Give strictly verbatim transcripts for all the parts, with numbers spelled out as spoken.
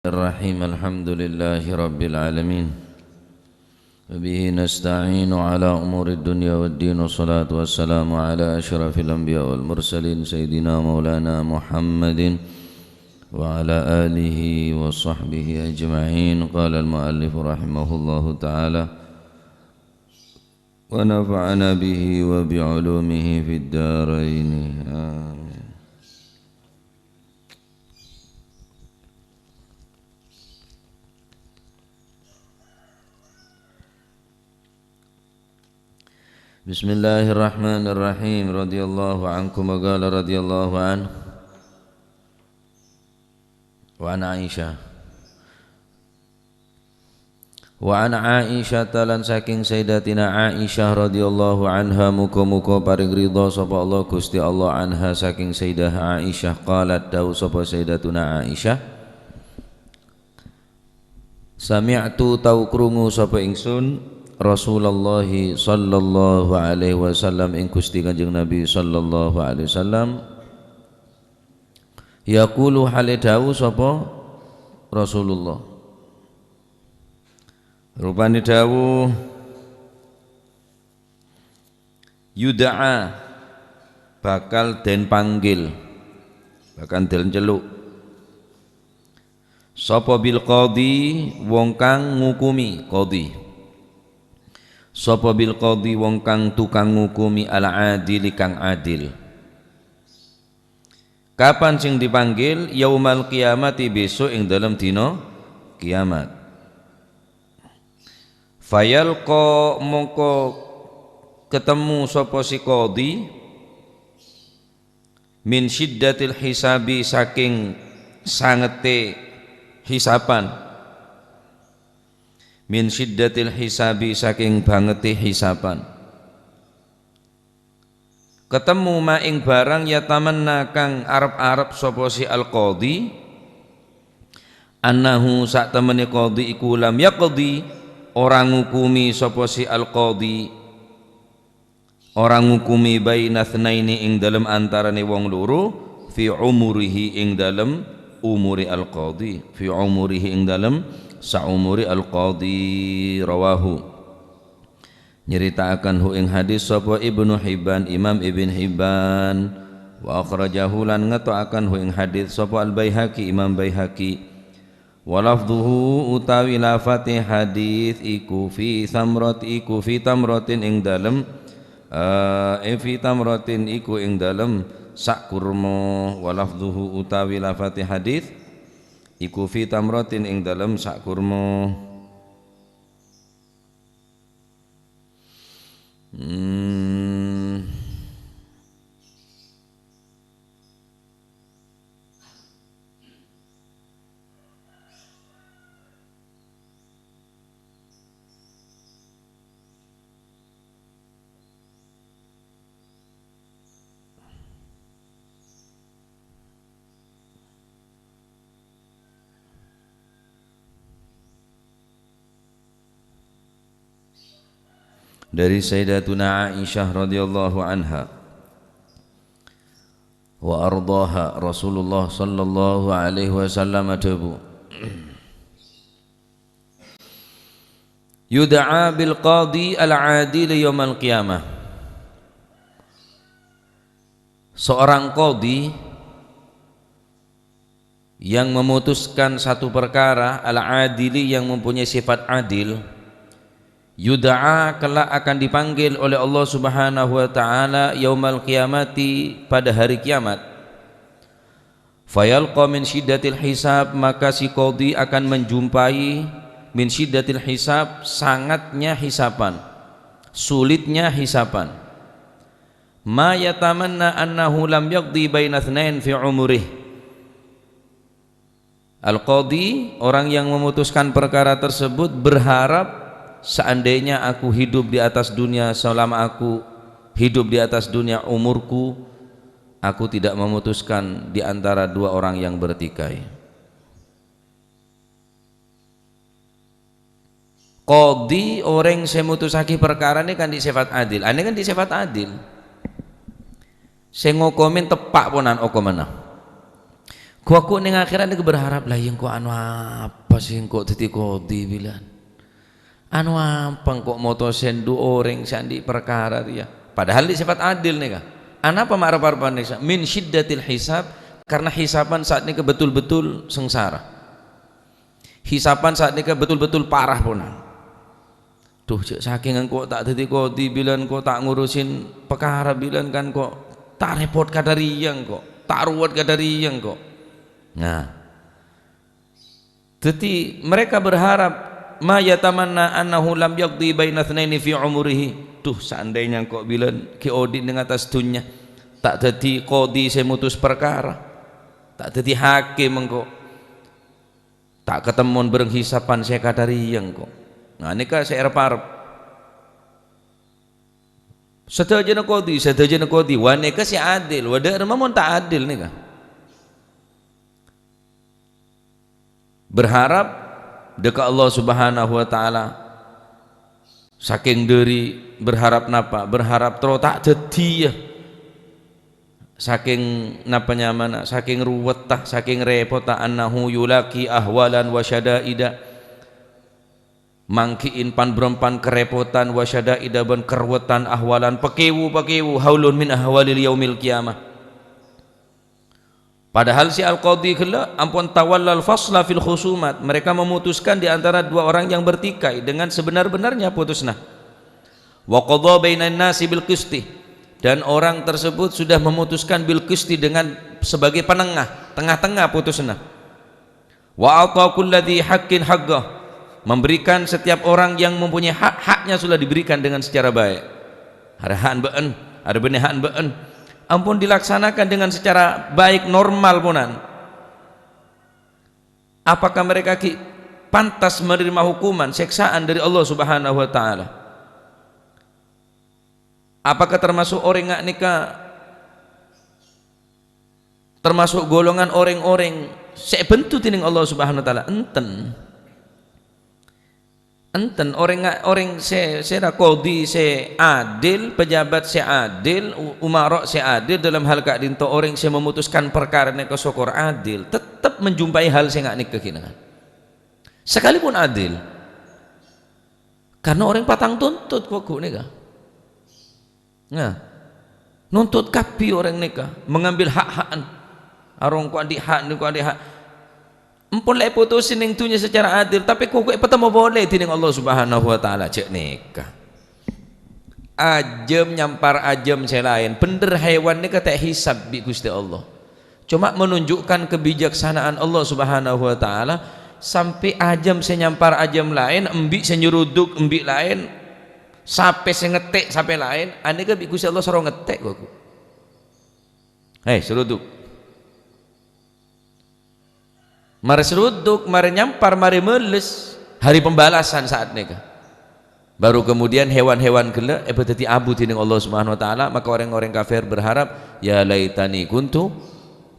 الرحيم. الحمد لله رب العالمين. وبه نستعين على أمور الدنيا والدين، والصلاة والسلام على أشرف الأنبياء والمرسلين، سيدنا مولانا محمد وعلى آله وصحبه أجمعين. قال المؤلف رحمه الله تعالى: ونفعنا به وبعلومه في الدارين. آمين. بسم الله الرحمن الرحيم. رضي الله عنكم، وقال رضي الله عنه. وعن عائشة. Wa an Aisyata, lan saking Sayyidatina Aisyah radhiyallahu anha, muga-muga paring ridha sapa Allah, Gusti Allah, anha, saking Sayyidah Aisyah, qalat, dawuh sapa Sayyidatuna Aisyah, sami'tu, tau krungu sapa ingsun, Rasulullah sallallahu alaihi wasallam, ing Gusti Kanjeng Nabi sallallahu alaihi wasallam, yaqulu, hale dawuh sapa Rasulullah. Rupane dawuh, yud'a, bakal den panggil, bakal den celuk. Sapa bil qadhi, wong kang ngukumi, qadhi. Sapa bil qadhi, wong kang tukang ngukumi, al adili, kang adil. Kapan sing dipanggil? Yaumal qiyamati, besok ing dalem dina kiamat. Fayalqa, mongko ketemu sapa si qadhi, min syiddatil hisabi, saking sangete hisapan. Min syiddatil hisabi, saking bangete hisapan. Ketemu ma ing barang yatamanna kang arep-arep sapa si al-qadhi, annahu, sak temene qadhi iku, lam yaqdi, ora ngukumi sapa si al-qadhi, ora ngukumi baina tsnaini, ing dalem antarane wong loro, fi umurihi, ing dalem umure al-qadhi, fi umurihi, ing dalem saumure al-qadhi. Rawahu. Nyeritaaken hu ing hadis sapa Ibnu Hibban, Imam Ibn Hibban. Wa akhrajahu, lan ngetoaken hu ing hadis sapa Al-Baihaqi, Imam Baihaqi. Wa lafdhuhu, utawi lafate hadis iku, fi samrat, iku fi tamratin, ing dalem, eh, fi tamratin, iku ing dalem sak kurma. Wa lafdhuhu, utawi lafate hadis iku, fi tamratin, ing dalem sak kurma. Hmm. Dari Sayyidatuna Aisyah radhiyallahu anha wa ardhaha, Rasulullah sallallahu alaihi wasallam adhabu, yud'a bil qadhi al adil yaumal qiyamah. Seorang qadhi yang memutuskan satu perkara, al-adili, yang mempunyai sifat adil, yud'a, kelak akan dipanggil oleh Allah Subhanahu wa taala, yaumal qiyamati, pada hari kiamat. Fayalqa min syiddatil hisab, maka si qadhi akan menjumpai, min syiddatil hisab, sangatnya hisapan, sulitnya hisapan. Ma yatamanna annahu lam yaqdi baina tsnain fi umurih. Al-qadhi, orang yang memutuskan perkara tersebut, berharap, seandainya aku hidup di atas dunia, selama aku hidup di atas dunia, umurku, aku tidak memutuskan di antara dua orang yang bertikai. Qadhi, orèng sè mutussaghi parkara nè kan dhi' sèfat adil. Anè kan dhi' sèfat adil. Sè ngokomè teppa' ponan okomanna. Ghu-, ghu neng akhèrat nèka berharap, "La iyâ engko' anu apa sè engko' dhâddhi qadhi bilân? Anu apa engko' motosè du orèng sè andi' parkara rèya?" Padahal di sifat adil nèka. Anapa ma' rep-arepan nèka? Min syiddatil hisab, karena hisaban saat nèka betul-betul sengsara. Hisaban saat nèka betul-betul parah, ponan. Duh, jhâ' sakèng engko' ta' dhâddhi qadhi bilân, engko' ta' ngurusin parkara bilân kan, engko' ta' rèpot kadhâriyâ engko', ta' ruwet kadhâriyâ engko'. Nah. Dhâddhi, mereka berharap, "Ma yatamanna annahu lam yaqdi baina tsnaini fi umurihi." Duh, seandainya engko' bilân ghi' odi' neng attas dhunnya, ta' dhâddhi qadhi sè mutus parkara, ta' dhâddhi hakim engko'. Ta' katemmon bhâreng hisaban sè kadhâriyâ engko'. Nah, nèka sè èrep-arep. Sadhâjâna qadhi, sadhâjâna qadhi, wa nèka sè adil, wa dhâ' remma mon ta' adil nèka. Berharap dâ' ka Allah Subhanahu wa Ta'ala. Sakèng dhâri berharap napa? Berharap terro ta' dhâddhiyâ. Sakèng napa nyamana? Sakèng ruwetta, sakèng rèpotta, annahu yulaqi ahwalan wa syada'ida. Manggi'in pan-bârâmpan karèpotan, wa syada'ida bân karuwettan, ahwalan pakèwu-pakèwu, haulun min ahwalil yaumil qiyamah. Padahal si al-qadhi ghellâ' ampon tawallal fasla fil khusumat, mereka memutuskan di antara dua orang yang bertikai dengan sebenar-benarnya putusna. Wa qadha bainan nasi bil qisti, dan orang tersebut sudah memutuskan bil qisti dengan sebagai penengah, tengah-tengah putusna. Wa a'ta kulli dzi haqqin haqqah, memberikan setiap orang yang mempunyai hak, haknya sudah diberikan dengan secara baik. Arè ha'na bâ'na, arè bânnè ha'na bâ'na. Ampon dilaksanakan dengan secara baik, normal ponan. Apakah mereka ghi' pantas menerima hukuman, seksaan dari Allah Subhanahu wa Ta'ala? Apakah termasuk orèng nga-, nèka termasuk golongan orèng-orèng sè èbhânto dhinèng Allah Subhanahu wa Ta'ala? Enten. Enten orèng, orèng sè, sèra qadhi sè adil, pejabat sè adil, u-, umara sè adil dalam hal ka'dinto, orèng sè memutuskan parkara nèka sokor adil, tetep menjumpai hal sè nga' nèka ghi' nèka. Sekalipun adil. Karena orèng patang tuntut ghu-, ghu nèka. Nah, nuntut kabbhi orèng nèka, mengambil hak-hakan. Arèng ko' andi' hak, ko' andi' hak. Empon la èputusin neng dhunnya secara adil, tapè ko' ghu èpatemmo polè dhinèng Allah Subhanahu wa Ta'ala, jhâ' nèka. Ajâm nyampar ajâm sè laèn, bhendher hèwan nèka ta' èhisab bi' Ghustè Allah. Coma menunjukkan kebijaksanaan Allah Subhanahu wa Ta'ala, sampè' ajâm sè nyampar ajâm laèn, embi' sè nyeruduk embi' laèn, sapè sè ngettè' sapè laèn, anèka bi' Ghustè Allah soro ngettè', ghu-, ghu. Hei, seruduk. Marè seruduk, marè nyampar, marè mèlès, hari pembalasan saat nèka. Baru kemudian hewan-hewan ghellâ' èpadhâddhi abu dhinèng Allah Subhanahu wa Ta'ala, maka orèng-orèng kafir berharap, "Ya laitani kuntu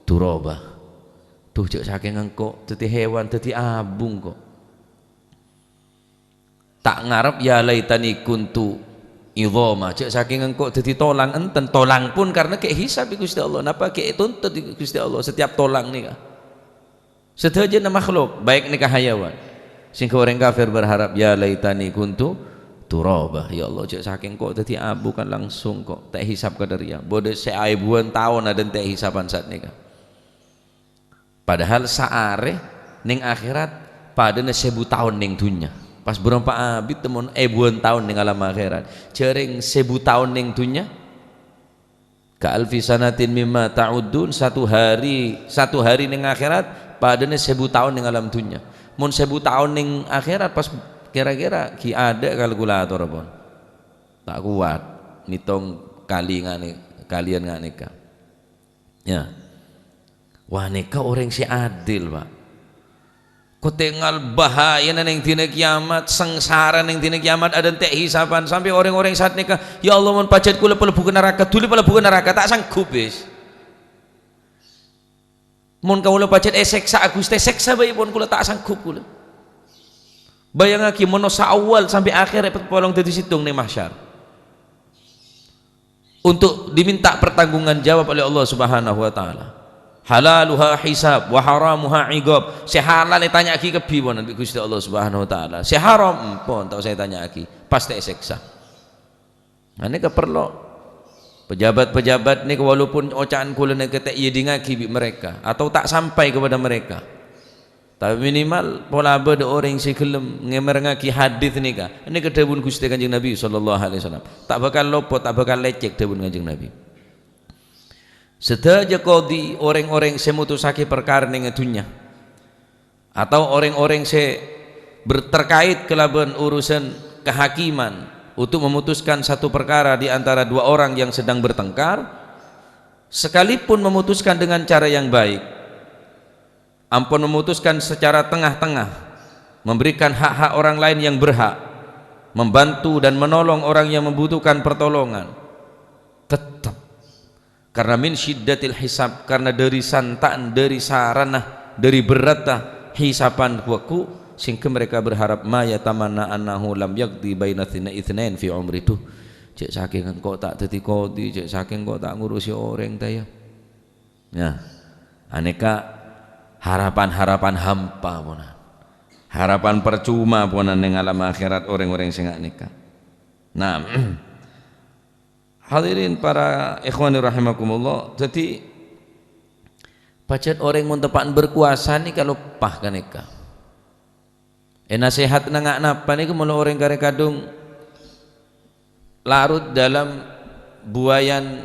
turaba." Duh, jhâ' sakèng engko' dhâddhi hewan, dhâddhi abu engko'. Ta' ngarep, "Ya laitani kuntu idhama." Jhâ' sakèng engko' dhâddhi tolang, enten tolang pon karena ghi' èhisab bi' Ghustè Allah. Napa ghi' ètuntut bi' Ghustè Allah setiap tolang nèka? Sadhâjâna makhluk, baik nèka hayawan. Sehingga orèng kafir berharap, "Ya laitani kuntu turaba." Ya Allah, jhâ' sakèng engko' dhâddhi abu kan langsung ko', ta' èhisab kadhâriyâ. Bâdâ sè èbuwân taon adântè' hisaban saat nèka. Padahal saarè neng akhèrat padâna sèbu taon neng dhunnya. Pas bârâmpa abit mon èbuwân taon neng alam akhèrat. Jhâreng sèbu taon neng dhunnya. Ka alfi sanatin mimma ta'uddun, satu hari, satu hari neng akhèrat padâna sèbu taon neng alam dhunnya. Mon sèbu taon neng akhèrat pas kira-kira ghi' adâ' kalkulator pon. Ta' kowat nitong kali nga' nè-, kalian nga' nèka. Ya. Wah, nèka orèng sè adil, Pak. Ko' tèngal bahayana neng dina kiamat, sangsara neng dina kiamat, adântè' hisaban, sampè' orèng-orèng saat nèka, "Ya Allah, mon pajhât kaulâ palebbu ka naraka, dhuli palebbu ka naraka, ta' sanggup, wis. Mon kaulâ pajhât èsèksa, Ghustè, sèksa bhâi pon kaulâ, ta' sanggup kaulâ." Bhâjângaghi, manossa awwal sampè' akhèr èpapolong dhâddhi sèttong neng mahsyar. Untuk diminta pertanggungjawaban oleh Allah Subhanahu wa Ta'ala. Halaluha hisab, wa haramuha iqab. Sè halal ètanya'aghi kabbhi, ponan, bi' Ghustè Allah Subhanahu wa Ta'ala. Sè haram, ampon, ta' osa ètanya'aghi. Pastè èsèksa. Nah, nèka parlo. Pejabat-pejabat nèka, walaupun oca'an kaulâ nèka ta' èèdingngaghi bi' mereka, atau ta' sampai kepada mereka. Tapè minimal pola bâdâ orèng sè ghellem ngèmèrrengngaghi hadis nèka. Nèka dhâbuna Ghustè Kanjeng Nabi sallallahu alaihi wasallam. Ta' bhâkal lopot, ta' bhâkal lècèk dhâbuna Kanjeng Nabi. Sadhâjâ qadhi, orèng-orèng sè mutussaghi parkara neng è dhunnya, atau orèng-orèng sè ber-, terkait kalabân urusan kehakiman untuk memutuskan satu perkara di antara dua orang yang sedang bertengkar, sekalipun memutuskan dengan cara yang baik, ampon memutuskan secara tengah-tengah, memberikan hak-hak orang lain yang berhak, membantu dan menolong orang yang membutuhkan pertolongan, tetap karena min syiddatil hisab, karena dâri santa'an, dâri sarana, dâri bherrâtta hisaban buwâkku, sehingga mereka berharap, ma yatamanna annahu lam yaqdi baina tsna-, itsnain fi umri. Duh, jhâ' sakèng engko' ta' dhâddhi qadhi, jhâ' sakèng engko' ta' ngurusi orèng, ta' iyâ. Nah, anèka harapan-harapan hampa, ponan. Harapan percuma, ponan, neng alam akhèrat orèng-orèng sè nga' nèka. Nah, hadirin para ikhwani rahimakumullah, dhâddhi pajhât orèng mon teppa'na berkuasa nèka loppa ka nèka. È, nasèhat nanga' napa nèka, molo orèng karè kadhung larut dalam buayan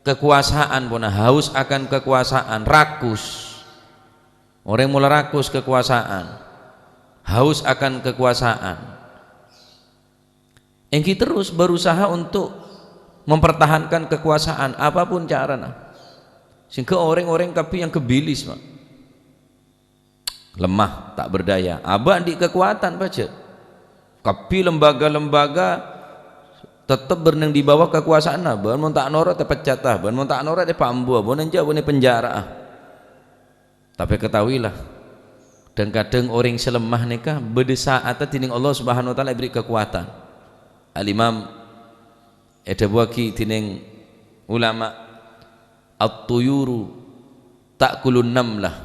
kekuasaan, ponan, haus akan kekuasaan, rakus. Orèng molo rakus kekuasaan, haus akan kekuasaan, ènggi terus berusaha untuk mempertahankan kekuasaan apapun carana. Sehingga orèng-orèng kabbhi yang kebilis, Pak. Lemah, tak berdaya. Abâ' andi' kakowadhân pajhât. Kabbhi lembaga-lembaga tetep bâdâ neng di bawah kakowasaanna. Bân mon ta' noro' èpeccata, bân mon ta' noro' èpambuwâ, bân enjâ' bân èpenjara'a. Tapè ketahuilah, dhâng-kadhâng orèng sè lemah nèka bâdâ sa'atta dhinèng Allah Subhanahu wa Ta'ala èberri' kakowadhân. Al-Imam èdhâbuwâghi dhinèng ulama, "At-tuyuru ta'kulun namlah,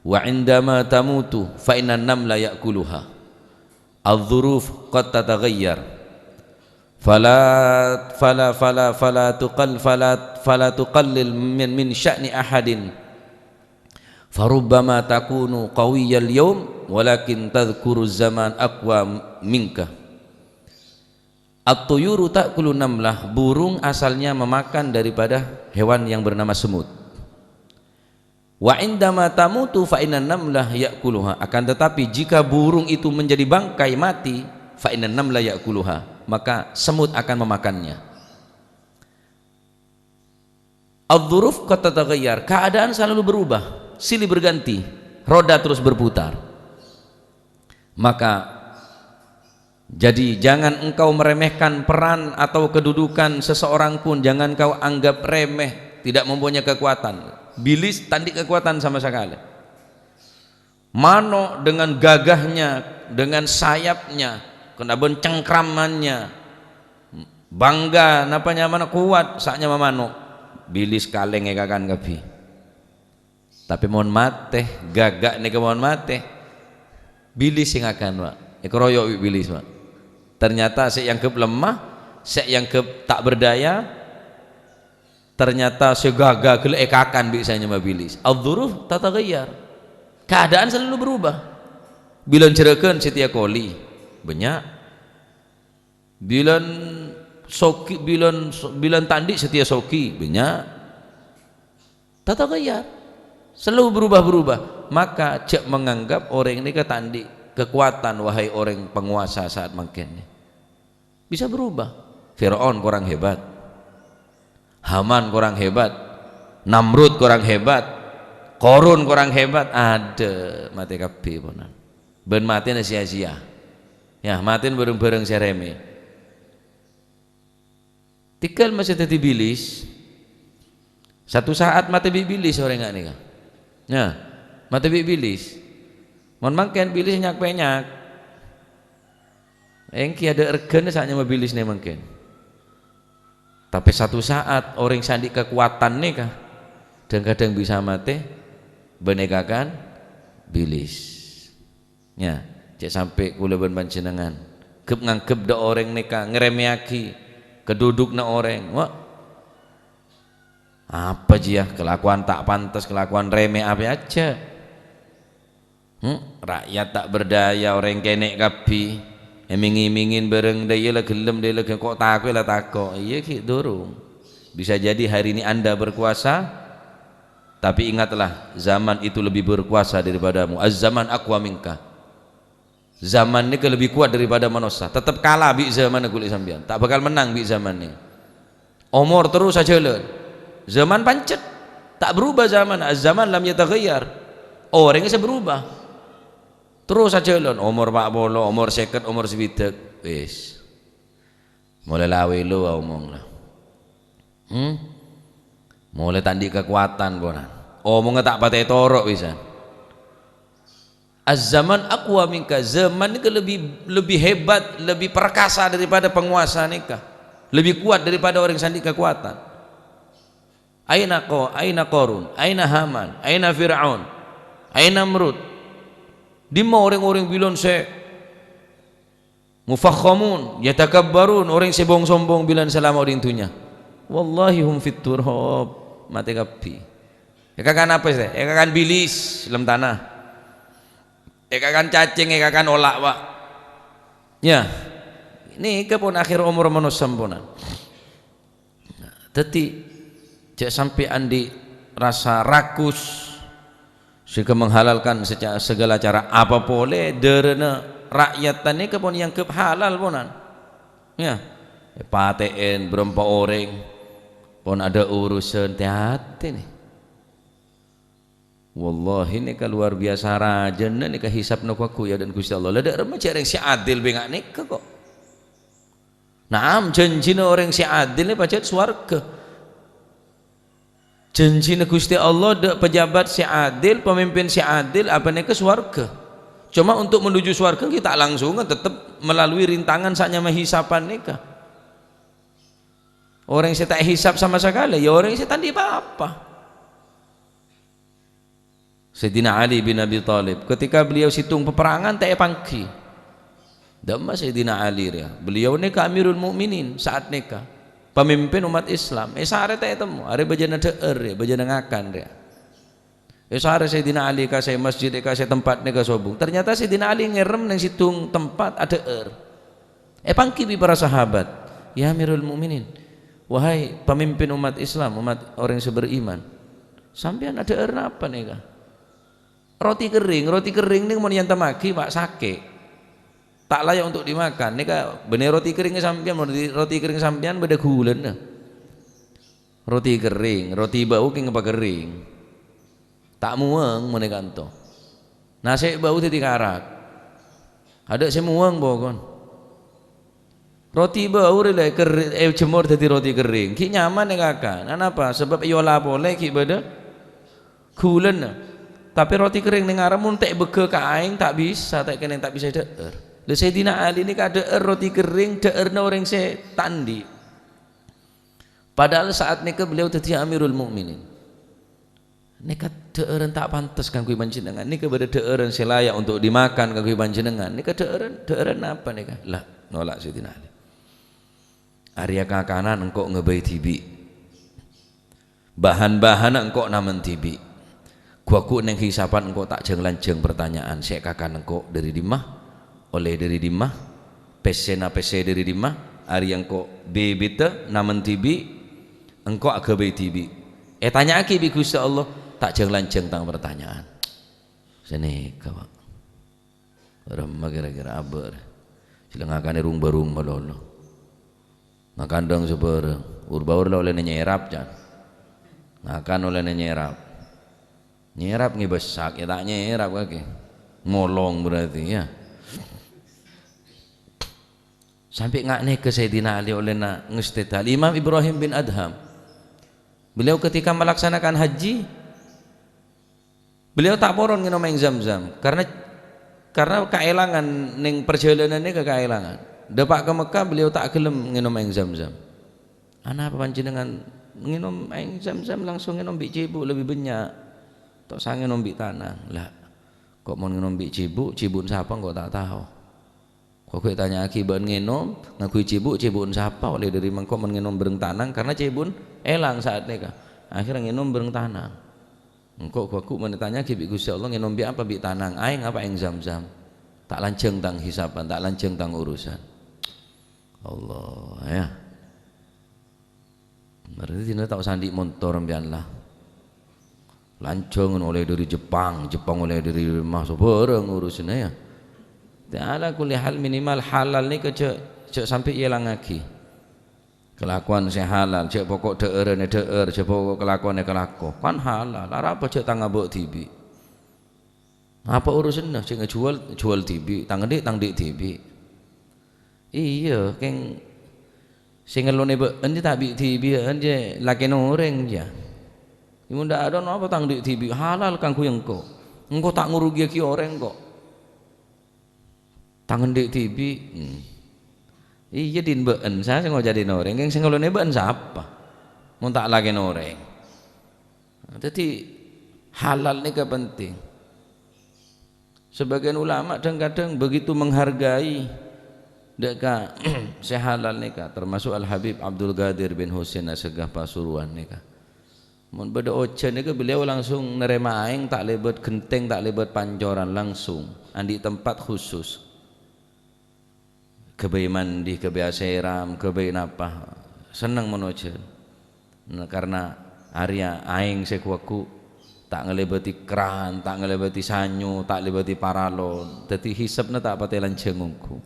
wa indama tamutu fa innan namla ya'kuluha. Adz-dzuruf qad tataghayyar. Fala, fala, fala, fala tuqal-, fala, fala tuqallil min, min sya'ni ahadin. Farubbama takunu qawiyyal yaum, walakin tadzkuruz zaman aqwa minka." At-tuyuru ta'kulu namlah, burung asalnya memakan daripada hewan yang bernama semut. Wa indama tamutu fa innan namlah ya'kuluha. Akan tetapi, jika burung itu menjadi bangkai, mati, fa innan namla ya'kuluha, maka semut akan memakannya. Adz-dzuruf qad tataghayyar, keadaan selalu berubah, silih berganti, roda terus berputar. Maka, jadi, jangan engkau meremehkan peran atau kedudukan seseorang pun, jangan kau anggap remeh, tidak mempunyai kekuatan. Bilis ta' andi' kekuatan sama sekali. Mano' dengan gagahnya, dengan sayapnya, kennabân cengkramannya, bangga, napa nyamana kowat, sa' nyama mano'. Bilis kalèng èkakan kabbhi. Tapè mon matè, gaga nèka mon matè, bilis sè ngakan, Pak. Èkaroyok bi' bilis, Pak. Ternyata sè èanggep lemah, sè èanggep ta' berdaya, ternyata sè gaga ghellâ' èkakan bi' sè nyama bilis. Adz-dzuruf tataghayyar. Keadaan selalu berubah. Bilân jherrâghân satèya koli, bânnya'. Bilân sogi, bilân, bilân ta' andi' satèya sogi, bânnya'. Tataghayyar. Selalu berubah-berubah. Maka jhâ' menganggap orèng nèka ta' andi' kakowadhân, wahai orèng panguwasa saat mangkèn. Bisa berubah. Fir'aun korang hebat. Haman korang hebat. Namrud korang hebat. Korun korang hebat. Adâ', matè kabbhi, ponan. Bân matèna sia-sia. Yâ, matèna bhâreng-bhâreng sè remè. Tèngghâl masè dhâddhi bilis. Satu saat matè bi' bilis orèng nga' nèka. Yâ, matè bi' bilis. Mon mangkèn bilis nyak-pènyak. Ènggi adâ' règhâna sa' nyama bilis nè mangkèn. Tapè satu saat orèng sè andi' kakowadhân nèka Dhâng-kadhâng bisa matè bân èkakan bilis. Nya, cè' sampè' kaulâ bân panjhennengngan ghep-nganggep dâ' orèng nèka ngarèmèyaghi kadhudhukna orèng. Wah, apa jiyâ kalakowan ta' pantes, kalakowan rèmè' apa ajâ? Hmm, rakyat ta' berdaya, orèng kènè' kabbhi. Èming-imingin bhârâng, dâ' iyâ la ghellem, dâ' iyâ la ghellem, kok tako' la tako'. Iyâ ghi' durung. Bisa jadi hari ini Anda berkuasa, tapi ingatlah, zaman itu lebih berkuasa daripadamu. Az-zaman aqwa minka. Zaman nèka lebih kuat daripada manossa. Tetep kala bi' zamanna ghulâ sampèyan. Ta' bhâkal mennang bi' zaman nèka. Omor terros ajhâlân. Zaman pancet. Ta' berubah zaman. Az-zaman lam yataghayyar. Orèng sè berubah. Terros ajhâlân. Omor pa' polo, omor sèket, omor sabidhâk. Wis. Molaè la wèlo omong la. Hmm? Molaè ta' andi' kakowadhân, ponan. Omongnga ta' patè toro' pisan. Az-zaman aqwa minka, zaman nèka lebih, lebih hebat, lebih perkasa daripada penguasa nèka. Lebih kuat daripada orèng sè andi' kakowadhân. Aina Qa-, aina Qarun, aina Haman, aina Fir'aun, aina Namrud. Dimma orèng-orèng bilân sè mufakhkhamun, yatakabbarun, orèng sè bong-sombong bilân salama orèng dhunnya. Wallahi hum fit turab, matè kabbhi. Èkakan apa sè? Èkakan bilis, lem tana. Èkakan cacèng, èkakan ola', Pak. Ya. Nèka pon akhèr omor manossa samponan. Dhâddhi, jhâ' sampè' andi' rasa rakus, sehingga menghalalkan seca-, segala cara apa polè dârâna ra'yat nèka pon èangghep halal ponan. Ya, èpatè'è bârâmpa orèng, pon adâ' urusan, tè-atè nè. Wallahi nèka luar biasa rajâna nèka hisabna ghu-, ghu-, è adâ'na Ghustè Allah. La dâ' remma jhâ' rèng sè adil bânnya' nèka kok. Naam, janjina orèng sè adil nè pajhât sowarghâ. Janjina Ghustè Allah dâ' pejabat sè adil, pamimpin sè adil, apa nèka sowarghâ. Cuma untuk menuju sowarghâ ghi' ta' langsungan, tetep melalui rintangan sè nyama hisaban nèka. Orèng sè ta' èhisab sama sakalè, ya orèng sè ta' andi' pa-apa. Sayyidina Ali bin Abi Thalib, ketika beliau sèttong peperangan, ta' èpangghi. Dâ'emma Sayyidina Ali rèya? Beliau nèka Amirul Mukminin saat nèka, pamimpin umat Islam. Èsarè ta' ètemmo, arè bâjâna dhâ'âr rèya, bâjâna ngakan rèya. Èsarè Sayyidina Ali ka sè masjid, ka sè tempat nèka sobung. Ternyata Sayyidina Ali ngèrèm neng sèttong tempat adhâ'âr. Èpangghi bi' para sahabat, "Ya Amirul Mukminin, wahai pamimpin umat Islam, umat orèng sè beriman, sampèyan adhâ'âr napa nèka?" "Roti kering, roti kering nèka mon èantemmaghi, Pak, sakè'. Ta' layak untuk dimakan. Nèka bânnè roti kering sampèyan, mon roti, roti kering sampèyan bâdâ ghulâna." Roti kering, roti bâu kèng pakering. Ta' mowèng mon è kanto. Nasè' bâu dhâddhi karak. Adâ' sè mowèng pokon. Roti bâu rè la ker-, èjemmor dhâddhi roti kering. Ghi' nyaman èkakan. Anapa? Sabâb èola polè ghi' bâdâ ghulâna. Tapè roti kering neng arèya mon ta' èbâgâ ka aèng, ta' bisa, ta' kennèng ta' bisa èdhâ'âr. Lha, Sayyidina Ali nèka adhâ'âr roti kering, dhâ'ârna orèng sè ta' andi'. Padahal saat nèka beliau dhâddhi Amirul Mukminin. Nèka dhâ'ârân ta' pantes kaangghuy panjhennengngan. Nèka bâdâ dhâ'ârân sè layak untuk dimakan kaangghuy panjhennengngan. Nèka dhâ'ârân, dhâ'ârân napa nèka? Lah, nolak Sayyidina Ali. Arèya kakanan engko' ngabây dhibi'. Bahan-bahanna engko' namen dhibi'. Ghu-, ghu-, neng hisaban engko' ta' jhâng-lanjhâng partanya'an, sè èkakan engko' dâri dimma? Ollè dâri dimma? Pèssèna pèssè dâri dimma? Arèya engko' bibiddhâ namen dhibi', engko' aghâbây dhibi'. Ètanya'aghi bi' Ghustè Allah, ta' jhâng-lanjhâng tang partanya'an. Sanèka, Pak. Remma kèra-kèra abâ' rè. Sè la ngakanè rung-bârung malolo. Ngakan dâng sabârâng. Ur-bâur la ollèna nyèrap, can. Ngakan ollèna nyèrap. Nyèrap ngèbâssak, ya ta' nyèrap kakè. Molong berarti, ya. Sampè' nga' nèka Sayyidina Ali ollèna ngastèta Al-Imam Ibrahim bin Adham. Beliau ketika melaksanakan haji, beliau ta' poron ngènom aèng Zam-Zam karena, karena kaèlangan neng parjhâlânan nèka kaèlangan. Dâpa' ka Mekkah beliau ta' ghellem ngènom aèng Zam-Zam. Anapa panjhennengngan ngènom aèng Zam-Zam langsung ngènom bi' cèbu' lebbi bânnya'. Ta' osa ngènom bi' tanang. Lah, ko' mon ngènom bi' cèbu', cèbu'na sapa engko' ta' tao. Ko' ghi' tanya'aghi bâ'na ngènom, ngangghuy cèbu', cèbu'na sapa ollè dhâri mangko mon ngènom bhâreng tanang, karna cèbu'na èlang sa'at nèka. Akhirnya ngènom bhâreng tanang. Engko' ghu-, ghu-, mon ètanya'aghi bi' Ghustè Allah ngènom bi' apa? Bi' tanang. Aèng apa? Aèng Zam-Zam. Ta' lanjhâng tang hisapan, ta' lanjhâng tang urusan. Allah, ya. Berarti dinah ta' osa andi' montor sampèyan lah. Lanjhâng ollè dhâri Jepang, Jepang ollè dhâri Roma, sabhârâng urusanna ya. Ta' ala kulli hal minimal halal nèka jhâ', jhâ' sampè' èlangaghi. Kalakowan sè halal, jhâ' poko' dhâ'ârâna dhâ'âr, jhâ' poko' kalakowanna kalako. Kan halal, arapa jhâ' tang abâ' dhibi'. Apa urusanna sè ngajhuwâl, jhuwâl dhibi', tang andi', tang andi' dhibi'. Iyâ, kèng sè ngellonè bâ'na jiyâ ta' bi' dhibi'ân jiyâ lakèna orèng jiyâ. Mon dâ' adâ' napa tang andi' dhibi' halal kaangghuy engko'. Engko' ta' ngorugiyaghi orèng ko'. Tang andi' dhibi'. Hmm. Iyâ, din bâ'na sa sè ngojâdhin orèng, kèng sè ngellonè bâ'na sapa? Mon ta' lakèna orèng. Dhâddhi, halal nèka penting. Sebagian ulama dhâng-kadhâng begitu menghargai dâ' ka sè halal nèka, termasuk Al-Habib Abdul Qadir bin Husain Assegaf Pasuruan nèka. Mon bâdâ ojhân nèka, beliau langsung narèma aèng, ta' lèbât ghentèng, ta' lèbât pancoran, langsung andi' tempat khusus. Ghâbây mandi, ghâbây asèram, ghâbây napa, senneng mon ojhân. Nah, karna arèya aèng sè ghu-, ghu-, ta' ngalèbâdhi kran, ta' ngalèbâdhi sanyo, ta' lèbâdhi paralon. Dhâddhi, hisabna ta' patè lanjhâng ongghu.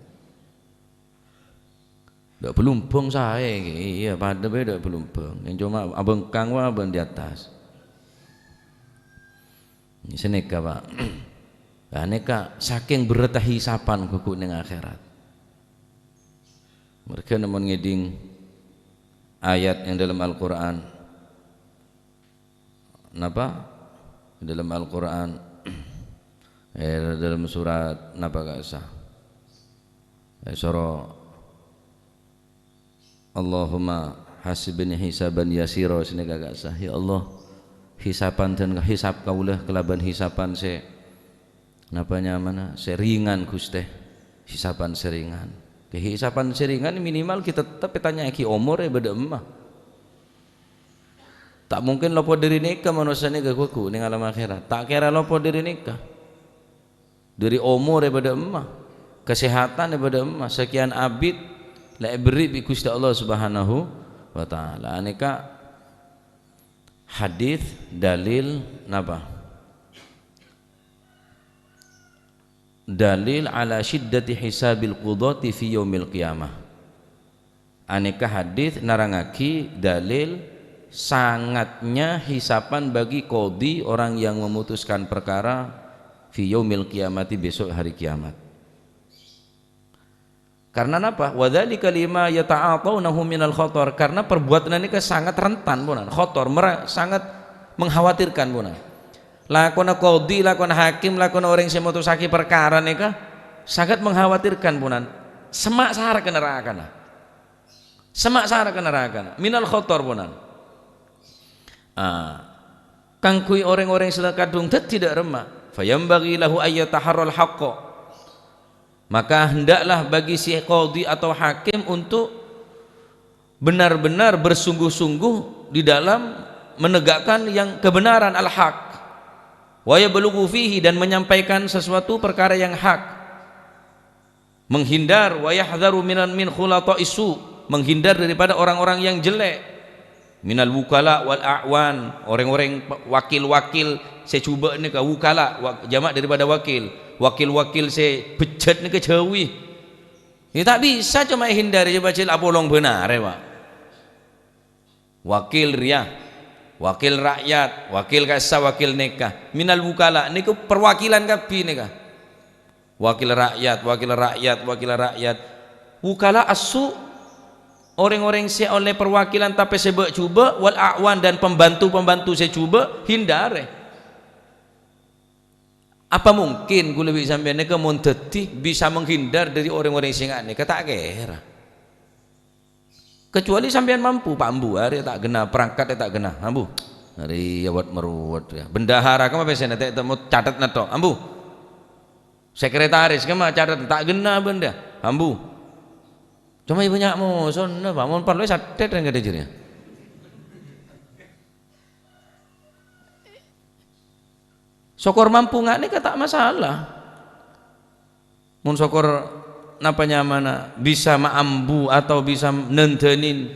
Dâ' Balumbung saè, iyâ, padâ bhâi dâ' Balumbung. Yang coma abhângkang wa bân di atas. Sanèka, Pak. Lah, nèka sakèng berrâtta hisapan ghu-, ghu-, neng akhèrat. Marghâ mon ngèdhing ayat yang dalam Al-Qur'an. Napa? Dalam Al-Qur'an, eh, dalam surat napa ka'issa? Eh, soro, "Allahumma hasibni hisaban yasira," sanèka ka'issa. "Ya Allah, hisapan dan hisab kaulâ kalabân hisapan sè, napa nyamana, sè ringan, Ghustè. Hisapan sè ringan." Kè hisapan sè ringan minimal ghi' tetep ètanya'aghi omorra bâdâ emma. Ta' mungkin lopot dhâri nèka manossa nèka ghu-, ghu-, neng alam akhèrat. Ta' kèra lopot dhâri nèka. Dhâri omorra bâdâ emma, kasèhatan bâdâ emma, sakèyan abit la èberri' bi' Ghustè Allah Subhanahu wa Ta'ala. Nèka hadis dalil napa? Dalil ala syiddati hisabil qudhati fi yaumil qiyamah. Anèka hadis nerrangngaghi dalil sangatnya hisapan bagi qadhi, orang yang memutuskan perkara, fi yaumil qiyamati, besok hari kiamat. Karena napa? "Wa dzalika lima yata'ataunahu minal khatar." Karena perbuatan nèka sangat rentan, ponan. Khatar, mera-, sangat mengkhawatirkan, ponan. Lakona qadhi, lakona hakim, lakona orèng sè motossaghi parkara nèka sangat mengkhawatirkan, ponan. Semma' sara ka narakana. Semma' sara ka narakana. Minal khatar, ponan. Ah, kaangghuy orèng-orèng sè kadhung dhâddhi dâ' remma, "Fayambaghi lahu ayyataharral haqqa." Maka hendaklah bagi si qadhi atau hakim untuk benar-benar bersungguh-sungguh di dalam menegakkan yang kebenaran, al-haq. "Wa yablughu fihi," dan menyampaikan sesuatu perkara yang hak. Menghindar, "Wa yahdzaru minan, min khulata'i su'," menghindar daripada orang-orang yang jelek. "Minal wukala wal a'wan," orèng-orèng pe-, wakil-wakil sè jhubâ' nèka, wukala, wa-, jama' daripada wakil. Wakil-wakil sè bejjhât nèka jhâuwi. Yâ, ta' bisa coma èhindari, coba jhâ' la apolong bân arè, Pak. Wakil rèya, wakil rakyat, wakil ka'issa, wakil nèka. Minal wukala, nèka perwakilan kabbhi nèka. Wakil rakyat, wakil rakyat, wakil rakyat. Wukala as-su', orèng-orèng sè ollè perwakilan tapè sè bâ'-jhubâ', wal a'wan, dan pembantu-pembantu sè jhubâ', hindarè. Apa mungkin kaulâ bi' sampèyan nèka mon dhâddhi bisa menghindar dâri orèng-orèng sè nga-, nèka? Ta' kèra. Kecuali sampèyan mampu, Pak Embu, arèya ta' ghenna, perangkat ta' ghenna, ambu. Arèya wet-merwet, ya. Bendahara kemma pèssèna, ta' temu catet netto, ambu. Sekretaris kemma catet, ta' ghenna bendha, ambu. Coma ya bânnya' mosona, Pak, mon parlo satèt rèng kadhi jârèya. Sokor mampu nga' nèka ta' masalah. Mon sokor napa nyamana bisa maambu atau bisa nandhânin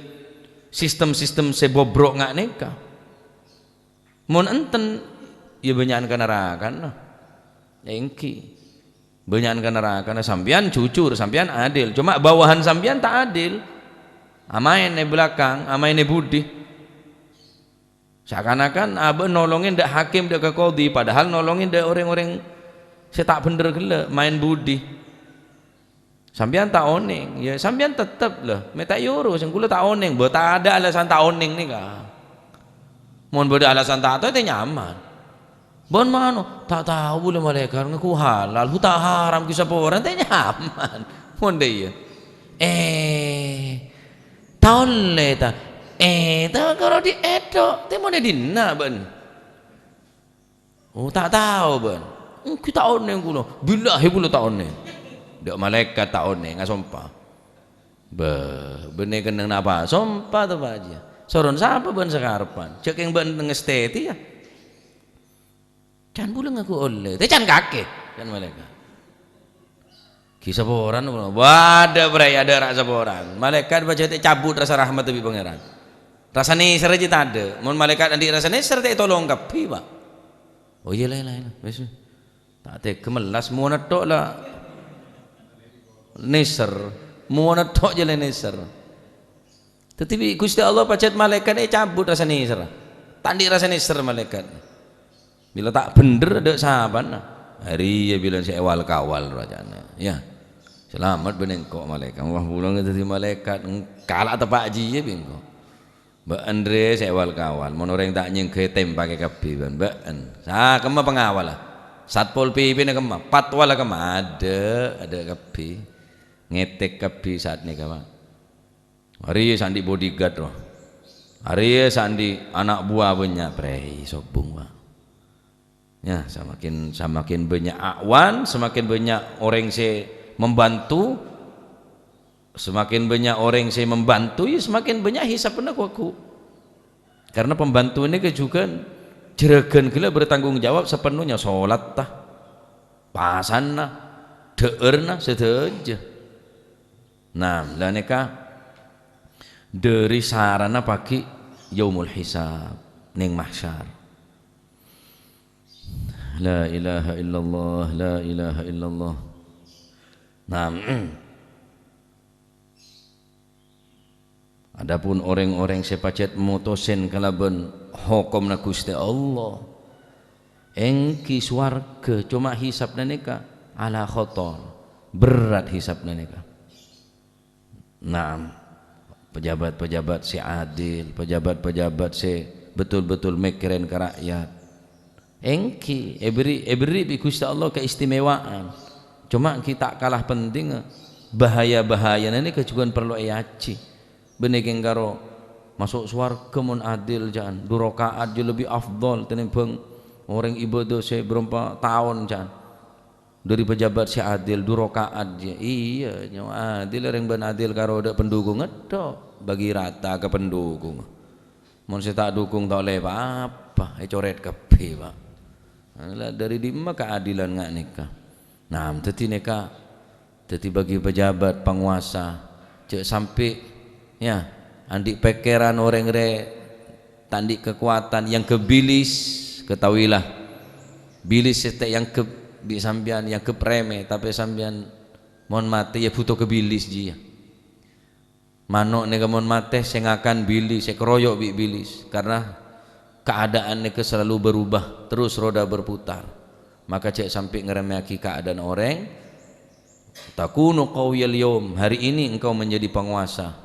sistem-sistem sè bobro' nga' nèka. Mon enten, ya bânnya'an ka narakana. Èngghi. Bânnya'an ka narakana. Sampèyan jujur, sampèyan adil. Coma bawahan sampèyan ta' adil. Amaèn è bâlâkang, amaèn è budi. Seakan-akan abâ' nolongè dâ' hakim, dâ' ka kodi, padahal nolongè dâ' orèng-orèng sè ta' bhendher ghellâ', maèn budi. Sampèyan ta' onèng, ya sampèyan tettep, lho, mè' ta' èurus, kaulâ ta' onèng, bâ' tadâ' alasan ta' onèng nèka. Mon bâdâ alasan ta' tao, tè nyaman. Bân mano, ta' tao bulâ malaèkat ngaku halal, hu ta' haram, ghi' saporana, tè nyaman. Mon dâ' iyâ. Eh, ta' ollè, ta'? Eh, ta' karo dhi' ètto', tè mon è dinna' bân? Oh, ta' tao bân. Èngghi ta' onèng kaulâ. Billahi kaulâ ta' onèng. Dâ' malaèkat ta' onèng, asompa. Bâh, bânnè kennengnga napa? Sompa to, Pak Haji? Soron sapa bân sakarebbhân? Jhâ' kèng bân ngastètè, ya? Can bulâ ngaku ollè. Tè can kakè, can malaèkat. Ghi' saporana, bâdâ, brai, adâ' ra' saporana. Malaèkat bâjâ tè cabut rasa rahmat bi' Pangèran. Rasa nèser jiyâ tadâ'. Mon malaèkat andi' rasa nèser, tè ètolong kabbhi, Pak. Oh iyâ, la, la, la. Wes, wes. Ta' tegghâ mellas, mowana tho' la nèser. Mowana tho' jâ la nèser. Dhâddhi bi' Ghustè Allah pajhât malaèkat ècabut rasa nèserra. Ta' andi' rasa nèser malaèkat. Bilâ ta' bhendher dâ' sapana. Arèya bilâ sè èwal-kawal rajâna. Ya. Salamet bân engko' malaèkat. Wah, bulâ dhâddhi malaèkat. Kala' teppa' jiyâ bi' engko'. Bâ'ân rè sè èwal-kawal. Mon orèng ta' nyèngghâ ètèmpakè kabbhi bân bâ'ân. Sa kemma pangawalla. Satpol P P-na kemma. Patwalla kemma. Adâ', adâ' kabbhi. Ngètèk kabbhi saat nèka, Pak. Arèya sè andi' bodyguard, rowa. Arèya sè andi' ana' buwâ bânnya', prèi sobung, Pak. Ya, samakin, samakin bânnya' awan, samakin bânnya' orèng sè membantu, samakin bânnya' orèng sè membantu, ya samakin bânnya' hisabbhâ ghu-, ghu-. Karena pembantu ini kejugan juragan ghellâ' bertanggung jawab sepenuhnya, solatta, pasana, dhâ'ârna, sadhâjâ. Nah, la nèka dhâri sarana paghi' yaumul hisab neng mahsyar. La ilaha illallah, la ilaha illallah. Nah, adapun orèng-orèng sè pajhât motosen kalabân hokomna Ghustè Allah, èngghi sowarghâ, coma hisabbhâ nèka ala khotor, berrâ' hisabbhâ nèka. Naam, pejabat-pejabat sè adil, pejabat-pejabat sè betul-betul mèkkèrè ka rakyat. Èngghi, èberri', èberri' bi' Ghustè Allah keistimewaan. Coma ghi' ta' kala pentingnga, bahaya-bahayana nèka jhughân parlo èajhi. Bânnè kèng karo maso' sowarghâ mon adil, jhân. Du raka'at jhâ' lebbi afdhal tènèmbhâng orèng ibâdâ sè bârâmpa taon, jhân. Dhâri pejabat sè adil, du raka'at jiyâ. Iyâ, nyawa adil, rèng bân adil karo dâ' pendhukungnga tho', bagi rata ka pendhukungnga. Mon sè ta' dhukung ta' ollè pa-apa, ècorèt kabbhi, Pak. La, dhâri dimma kaadilan nga' nèka? Nah, dhâddhi nèka, dhâddhi bagi pejabat, pangowasa, jhâ' sampè', ya, andi' pèkkèran orèng rè ta' andi' kakowadhân, èyangghep bilis, ketahuilah, bilis sè ta' èyangghep bi' sampèyan, èyangghep remeh, tapè sampèyan mon matè, ya, bhuto ka bilis jiyâ. Mano' nèka mon matè, sè ngakan bilis, sè karoyok bi' bilis, karena keadaan nèka selalu berubah, terus roda berputar. Maka jhâ' sampè' ngaremmèyaghi keadaan orèng. Takunu qawiyal yaum, hari ini engkau menjadi penguasa.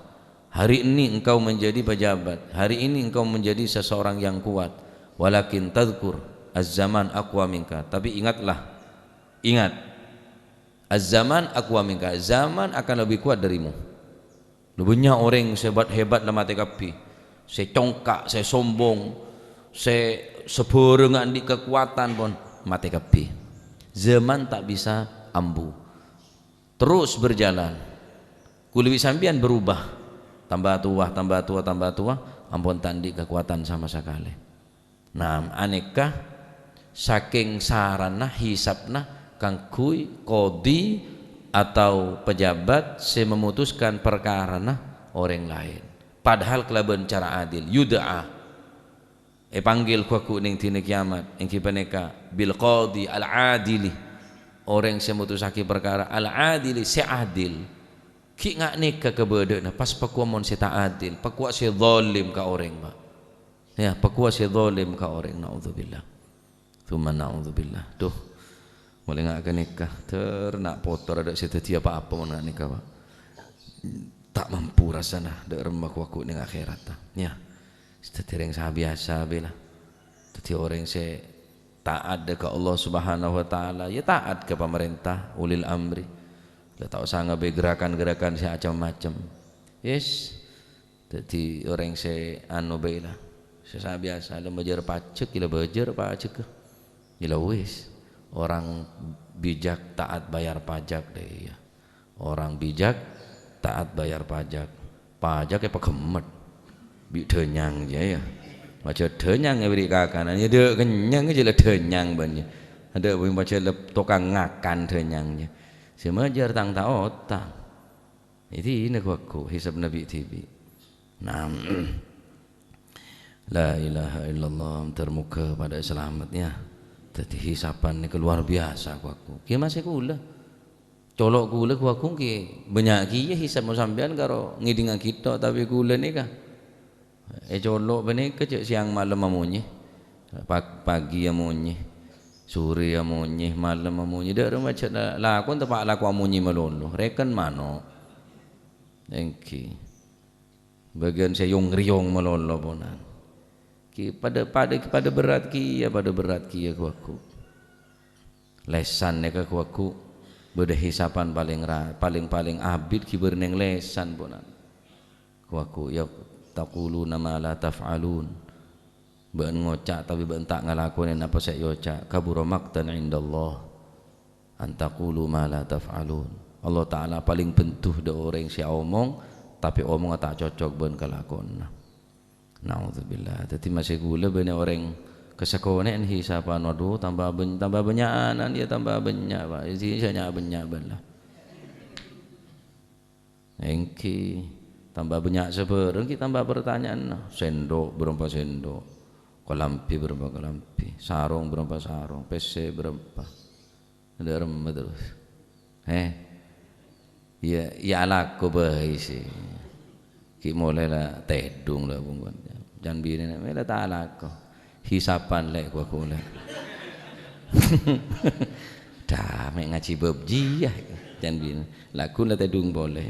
Hari ini engkau menjadi pejabat. Hari ini engkau menjadi seseorang yang kuat. Walakin tadhkur az-zaman aqwa minka. Tapi ingatlah, ingat, az-zaman aqwa minka. Zaman akan lebih kuat darimu. Bânnya' orèng sè hebat-hebat la matè kabbhi. Sè congka', sè sombong, sè sabhârângan andi' kakowadhân pon matè kabbhi. Zaman tak bisa ambu. Terus berjalan. Kulâ bi' sampèyan berubah. Tambah tua, tambah tua, tambah tua, ampon ta' andi' kakowadhân sama sakalè. Nah, anèka sakèng saranna, hisabna kaangghuy qadhi atau pejabat sè memutuskan parkarana orèng laèn. Padahal kalabân cara adil, yud'a, èpanggil ghu-lagghu neng dina kiyamat, èngghi panèka bil qadhi al-adili, orèng sè mutusaghi parkara al-adili, sè adil. Ghi' nga' nèka kabâdâ'ânna, pas pakowa mon sè ta' adil, pakowa sè zalim ka orèng, Pak. Ya, pakowa sè zalim ka orèng, naudzubillah. Tsumma naudzubillah. Duh, molaè nga' ghânèka, ter na' poto adâ' sè dhâddhi apa-apa mon nga' nèka, Pak. Ta' mampu rassana, dâ' remma ghu-lagghu neng akhèratta. Ya, sè dhâddhi orèng sabiyasa bhâi la. Dhâddhi orèng sè taat ka Allah Subhanahu wa Ta'ala, ya taat ka pamarènta, ulil amri. La ta' osa ngabây gerakan-gerakan sè macem-macem. Yes. Dhâddhi orèng sè anu bhâi la, sè sabiyasa la bâjâr pajhek, la bâjâr pajhek. Iyâ la wis, orang bijak taat bayar pajak dâ' iyâ. Orang bijak taat bayar pajak. Pajak èpaghemmet bi' dhânyang jâ, ya. Pajhât dhânyang èbèrri' kakanan, ya dâ' kennyang jâ la dhânyang bân jâ. Adâ' bhâi pajhât la tokang ngakan dhânyang jâ. Sè majâr tang ta' otang. Èdina ghu-lagghu hisabna bi' dhibi'. Nah, la ilaha illallah, ter moghâ padâ salamet, ya. Dhâddhi hisaban nèka luar biasa ghu-lagghu. Kèya masè kulâ. Colo' kulâ ghu-lagghu kèya bânnya' kèya hisab mon sampèyan karo ngèdingngaghi tok, tapè kulâ nèka. Ècolo' panèka jâ' sèyang malem amonyè. Pag-, pagi amonyè, sorè amonyè, malem amonyè. Dâ' remma jâ' la-, lakon teppa' lako amonyè malolo. Rèken mano'. Èngghi. Bâgiyân sè yong-rèyong malolo ponan. Kèya padâ, padâ, padâ berrât kèya, padâ berrât kèya ghu-lagghu. Lèsan nèka ghu-lagghu bâdâ hisaban palèng ra-, palèng-palèng abit ghi' bârnèng lèsan ponan. Ghu-lagghu, ya, taquluna ma la taf'alun. Bâ'ân ngoca' tapè bâ'ân ta' ngalakonè napa sè èoca'. Kabura maqtan 'indallah an taqulu ma la taf'alun. Allah Ta'ala palèng bendhu dâ' orèng sè aomong, tapè omongnga ta' cocok bân kalakowanna. Naudzubillah. Dhâddhi masè kulâ bânnè orèng kasakonè'an hisaban, waduh, tamba bân-, tamba bânnya'an, ya tamba bânnya', Pak. Isi sè nya-, bânnya' bân la. Èngghi, tamba bânnya' sabârâng ghi' tamba partanya'anna. Sèndhuk bârâmpa sèndhuk? Kalambhi bârâmpa kalambhi? Sarong bârâmpa sarong? Pèssè bârâmpa? Dâ' remma terros. Hè? Iyâ, iyâ alako bhâi sè. Ghi' molè la tèdung la bungkon. Can binèna mè' la ta' alako. Hisaban lè' ghu-lagghu lè'. Dâ' mè' ngajhi bab jiyâ. Can binè. Lagghu la tèdung polè.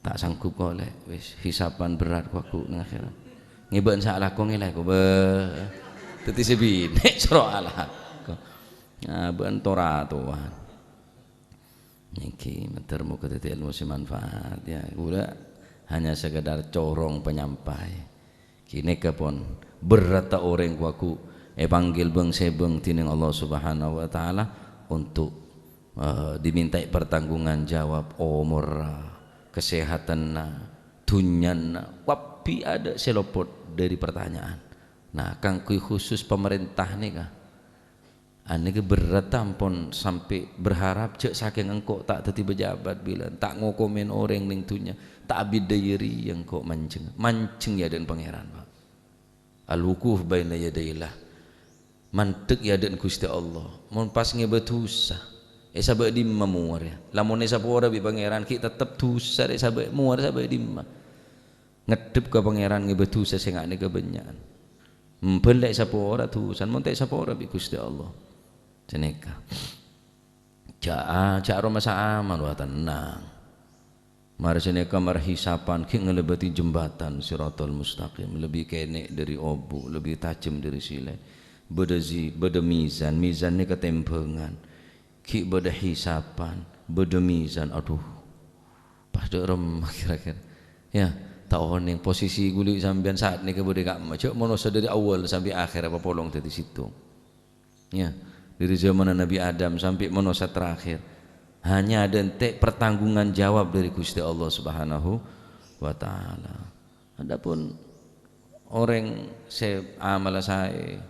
Ta' sanggup ko' lè', wis hisaban berrât ko' ghu neng akhèrat. Ngèbâ'ân sa' alako ngèlako, bâh. Dhâddhi sè binè' soro alako. Nah, bâ'ân tora-towan. Nèkè, mator moghâ dhâddhi èlmo sè manfaat, ya. Kulâ hanya sekedar corong penyampai. Ghânèka pon berrâtta orèng ko' ghu èpanggil bâng-sèbâng dhinèng Allah Subhanahu wa Ta'ala untuk, eh, dimintai pertanggungan jawab omorra, kasehatanna, dhunnyana, kabbhi adâ' sè lopot dâri pertanyaan. Nah, kaangghuy khusus pamarènta nèka, anèka berrât ampon sampè' berharap jâ' sakèng engko' ta' dhâddhi pejabat bilân, ta' ngokomèn orèng neng dhunnya, ta' abit dâri engko' manjheng. Manjheng è adâ'na Pangèran, Pak. Al-wuquf baina yadaillah. Mandhek è adâ'na Ghustè Allah. Mon pas ngèbâ dhusa, èsabâ' dimma mowarè? Lamon èsapora bi' Pangèran, ghi' tettep dhusa, èsabâ', mowarè sabâ' dimma? Ngeddhep ka Pangèran ngèbâ dhusa sè nga' nèka bânnya'an. Embhâl ta' èsapora dhusana, mon ta' èsapora bi' Ghustè Allah. Sanèka. Jâ', jâ' aromasa aman, wa, tennang. Marè sanèka marè hisaban ghi' ngalèbâdhi jembatan Shiratal Mustaqim, lebbi kènè' dâri obu', lebbi tajhem dâri silè. Bâdâ zi-, bâdâ mizan, mizan nèka tèmbhângan. Ghi' bâdâ hisaban, bâdâ mizan, adhu. Pas dâ' remma kèra-kèra. Ya, ta' onèng posisi ghuli sampèyan saat nèka bâdâ è ka'emma. Jhâ' manossa dâri awwal sampè' akhèr apa polong dâddhi sèttong. Ya, dâri zamanna Nabi Adam sampè' manossa terakhir. Hanya adâ' ènte' pertanggungan jawab dâri Ghustè Allah Subhanahu wa Ta'ala. Adapun orèng sè amalla saè,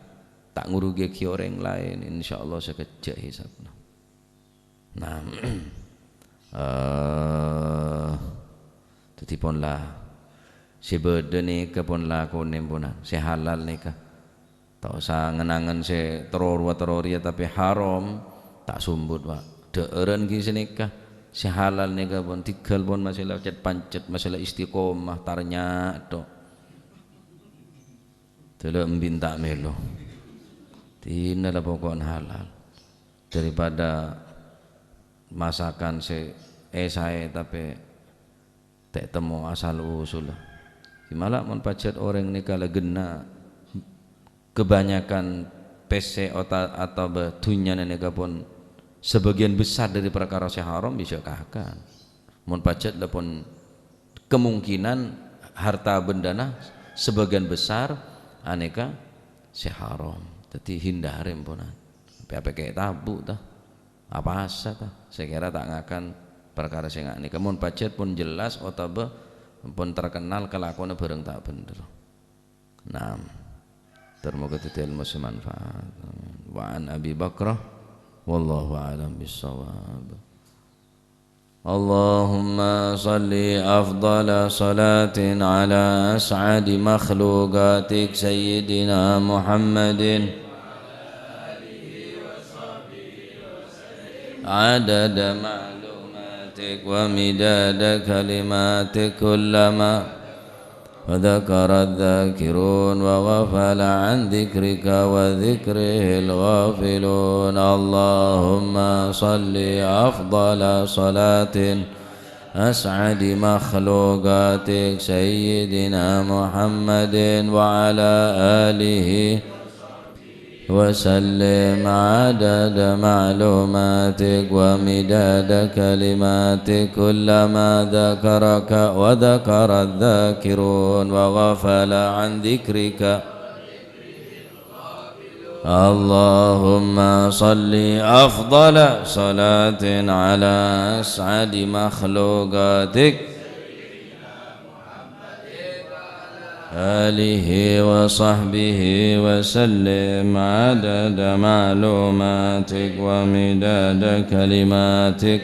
ta' ngurugiyaghi orèng laèn, insyaallah sakejjhâ' hisabna. Nah, eh, dhâddhi pon la, sè bâdâ nèka pon lakonè, ponan, sè halal nèka. Ta' osa ngen-angen sè terro rowa terro rèya tapè haram, ta' sombut, Pak. Dhâ'ârân ghi' sanèka. Sè halal nèka pon, dhigghâl pon masalah cet-pancet, masalah istiqomah, tarnya' tok. Dâlâ embi' ta' mèlo. Dinala poko'en halal. Daripada masakan sè èsaè tapè ta' temmo asal usulla. Dimala mon pajhât orèng nèka la ghenna' kebanyakan pèssè ota-, otabâ dhunnyana nèka pon sabâgiyân besar dâri parkara sè haram, bisa kakan. Mon pajhât la pon kemungkinan harta bendana sabâgiyân besar anèka sè haram. Dhâddhi hindari, emponan. Apa-apa kè tabu', ta? Apasa, ta? Sè kèra ta' ngakan parkara sè nga' nèka. Mon pajhât pon jelas otabâ pon terkenal kalakowanna bhârâng ta' bhendher. Naam. Ter moga dhâddhi ilmu sè manfaat. Amin. Wa an Abi Bakrah, wallahu a'lam bissawab. اللهم صل أفضل صلاة على أسعد مخلوقاتك سيدنا محمد عدد معلوماتك ومداد كلماتك كلما وذكر الذاكرون وغفل عن ذكرك وذكره الغافلون. اللهم صل أفضل صلاة أسعد مخلوقاتك سيدنا محمد وعلى آله وسلم عدد معلوماتك ومداد كلماتك كلما ذكرك وذكر الذاكرون وغفل عن ذكرك. اللهم صل أفضل صلاة على أسعد مخلوقاتك آله وصحبه وسلم عدد معلوماتك ومداد كلماتك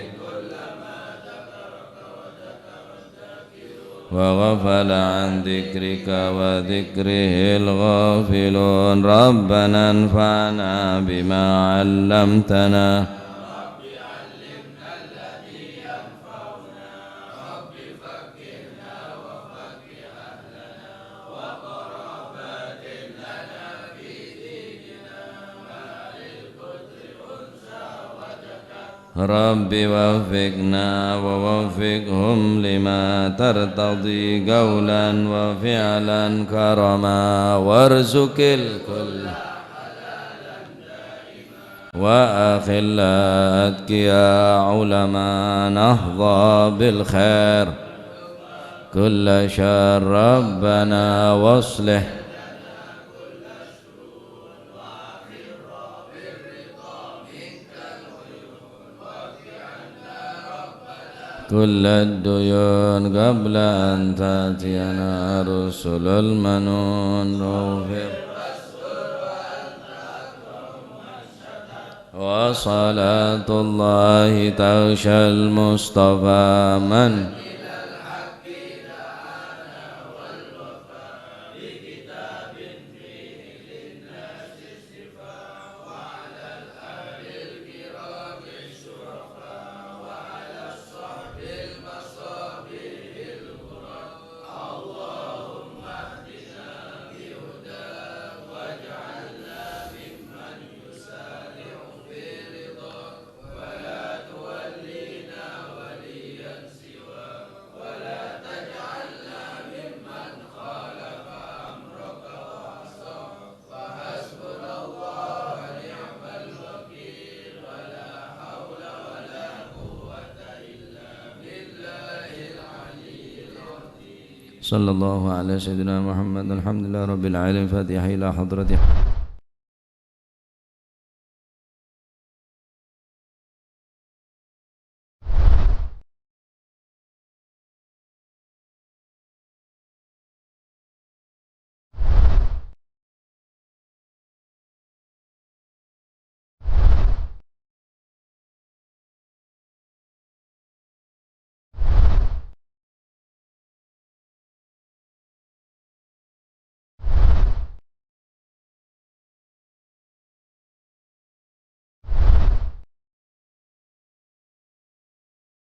وغفل عن ذكرك وذكره الغافلون. ربنا انفعنا بما علمتنا رب وفقنا ووفقهم لما ترتضي قولا وفعلا كرما وارزق الكل وأخلاء أتقياء علماء نحظى بالخير كل شر ربنا واصلح كل الديون قبل أن تأتينا رسل المنون. اغفر. وصلاة الله تغشى المصطفى من Sallallahu ala sayyidina Muhammad. Alhamdulillah rabbil alamin. Fatihah ila hadrati